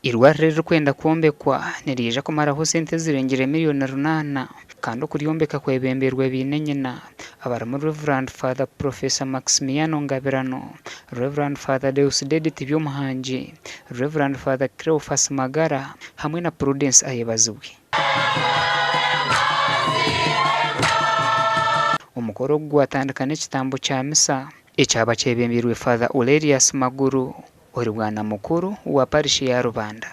Eirwariro eririkwenda kwombekwa niriija kumaraho sente ezirengire miriyoni runaana kandi okuryombeka kwebembeirwe baine nyina abarimu Rev Father Professor Maximiano Ngabirano, Rev Father Deusdedit Byomuhangi, Rev Father Cleophas Magara hamwe na Prudence Ayebazibwe. Omukoro ogu gwatandika n'ekitambo kya misa ekyaba kyebembeirwe Father Aurelius Maguru. Ori bwana mukuru wa parishi ya Rubanda.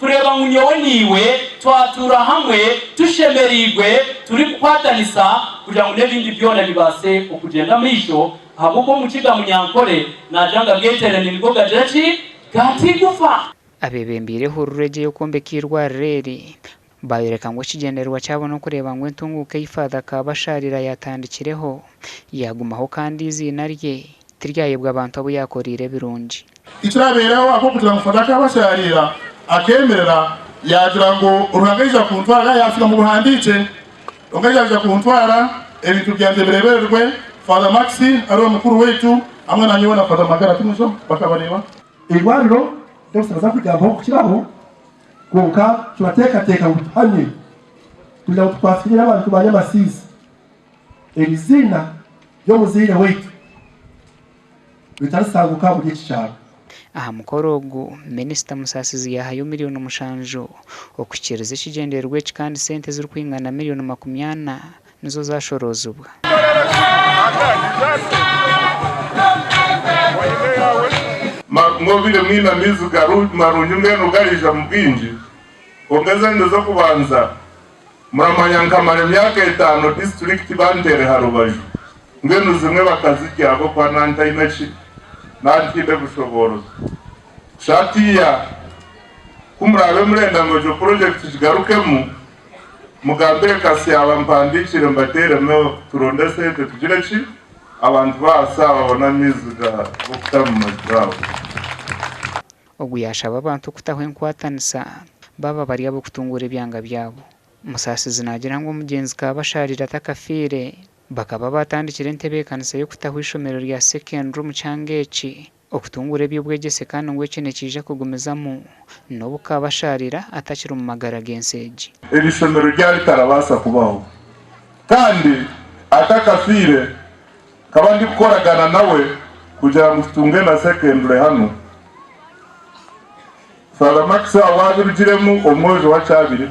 Kureeba ngu nyowe naiwe twatuura hamwe tushemereirwe turikukwatanisa kugira ngu n'ebindi byona bibaase okugyenda amaisho ahabw'okuba Omukiga Munyankore naagira ngu ageeterane nigo gagira ki? Gaata eigufa. Abeebembeire ehururu egi ey'okwombeka eirwariro eri Baayoreka ngu ekigyendererwa kyabo n'okureeba ngu entunguuka ei Father Kabasharira yaatandikireho yaagumaho kandi eiziina rye tiryayebwa abantu abu yaakoreire ebirungi. Tikiraabaireho ahabw'okugira ngu Father Kabasharira akeemerera yaagira ngu Ruhanga aija kuntwara yaafiira omu buhandiikye, Ruhanga aija kuntwara ebintu byangye bireebererwe Father Max ariwe mukuru waitu hamwe na nyowe na Father Magara Tumuzo bakabareeba. Eirwariro ry'obusaza kugambaho kukiraho. Kwonka turateekateeka ngu tuhamye kugira ngu tukwasirire abantu ba Nyamasiisi eriziina ry'omuzaire waitu ritarisanguka omuri eki kyaro. Aha mukoro ogu, Minisita Musasizi yaahayo miriyoni mushanju okuhikiiriza ekigyendererwa eki kandi sente ezirikwingana miriyoni 40 nizo zaashoroozibwa. Mwobire mwine amaizi marungi mbwenu gariija mu bwingi, kwonka ezente z'okubanza muramanya nkamara emyaka etaano disiturikiti banteire ha rubaju mbwenu zimwe bakazirya ahabw'okuba nantaine ki nantaine bushoboorozi. Shatiya ku muraabe murenda ngu egyo purojekiti gigarukemu, Mugambire Kasyaba mpandiikire mbateeremu turonde sente tugire ki abantu baasa babone amaizi g'okuta omu maju gaabo. Ogu yaashaba abantu kutaho enkwatanisa baaba bari ab'okutunguura ebyanga byabo. Musaasizi naagira ngu omugyenzi Kabasharira atakafiire, bakaba baatandikire entebeekanisa y'okutaho eishomero rya sekendure omu kyanga eki. Okutunguura eby'obwegyese kandi ngu eki nikiija kugumizamu n'obu Kabasharira atakiri omu magara g'ensi egi. Eri ishomero ryaba ritarabaasa kubaho kandi atakafiire nkaba ndikukoragana nawe kugira ngu tutunge na secondary hanu. Father Max aho abirugiremu omwojo wakyabire.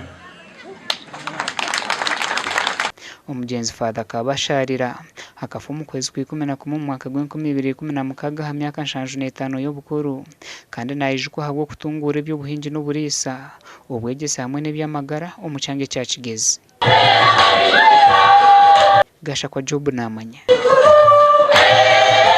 Omugyenzi Father Kabasharira akafa omu kwezi kwa 11 omu mwaka gwa 2016 aha myaka 75 y'obukuru kandi naijukwa ahabw'okutunguura eby'obuhingi n'oburiisa, obwegyese hamwe n'eby'amagara omu kyanga ekya Kigezi. Gashakwa Job naamanya.